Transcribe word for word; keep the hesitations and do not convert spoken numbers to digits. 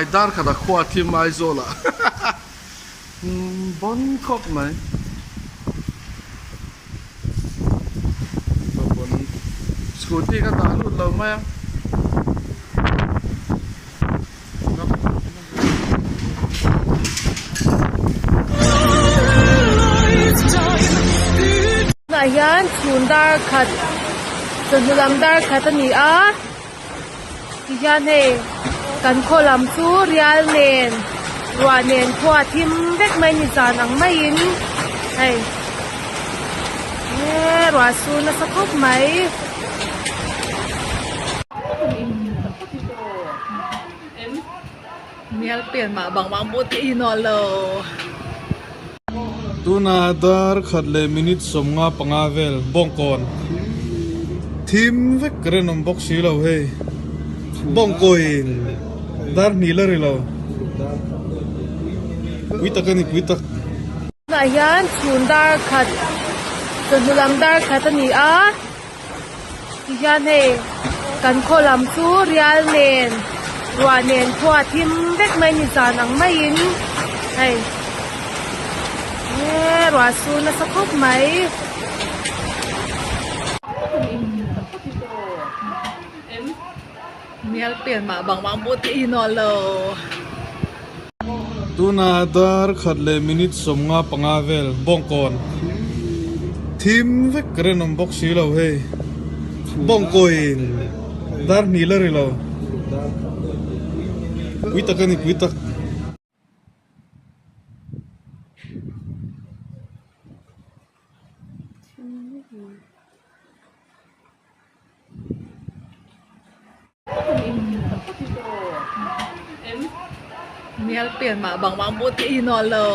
Ai, dar khat a khua thim Aizawl a. Hmm, bon khop mai. Bon. Scooty ka ta lut lo mai. Tuna hian chhun dar khat, chawhnu lam dar khat a ni a, ti hian hei kan khaw lam chu rial nen, ruah nen khua thim vek mai ni zan ang maiin hei, e, ruah chu nasa khawp mai. Mial pen mah bang bang bu ti hi naw lo. Tuna dar khat le minute sawmnga panga vel bawngkawn thim vek ka ren awm bawk si lo hei. Bawngkawn dar hnih la ri lo. Pui tak a ni, pui tak. Tunah hian chhun dar khat, chawhnu lam dar khat a ni a, ti hian hei kan khaw lam chu rial nen, ruah nen khua thim vek mai ni zan ang maiin hei, e, ruah chu nasa khawp mai. Mial pen mah bang bang bu ti hi naw lo. Tuna dar khat le minute sawmnga panga vel bawngkawn thim vek ka ren awm bawk si lo hei. Bawngkawn dar hnih la ri lo. Pui tak a ni, pui tak. Mial pen mah bang bang bu ti hi naw lo.